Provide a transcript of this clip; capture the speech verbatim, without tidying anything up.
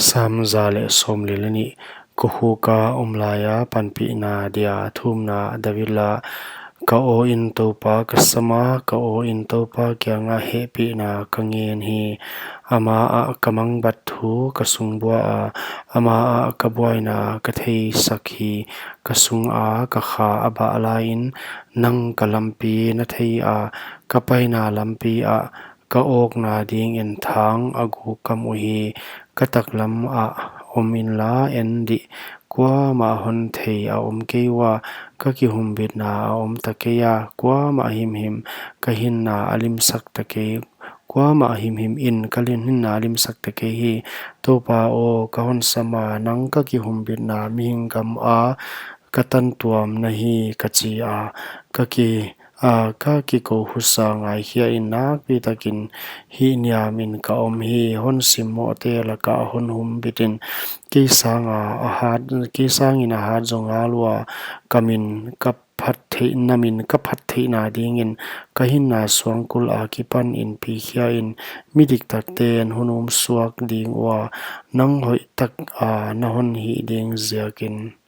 Sam za leh sawmli leh nih. Kokhuka om laia panpihna dia thumna. David la. Ka awin Toupa ka sama, ka awin Toupa kianga hehpihna ka ngen hi. Ama ah ka mangbat thu ka sungbuai a, ama ah ka buaina ka theisak hi. Ka sunga ka kha a bah laiin nang ka lampi na thei a, ka paina lampi ah ka awkna dingin thang a guk ka mu hi. Ka taklam ah om inla en dih, kuamah hon thei a om kei ua. Ka kihumbitna a om ta kei a, kuamah himhim ka hinna a limsak ta kei, kuamah himhim in ka lin hinna a limsak ta kei hi. Toupa aw, ka hon sama, nang ka kihumbitna mihing gama ka tantuam na hi, ka chi a. Ka ki a ka kikou husa ngaikhia in nakpitakin hihniamin ka om hi. Hon simmohte laka hon humbitin, kei sanga a hat, kei sangin a hat zong ngal ua. Ka min ka phat theih, na min ka phat theihna dingin ka hinna suangkul akipanin pikhia in. Midiktaten hon umsuak ding ua, nang hoihtaka na hon hih ding ziakin.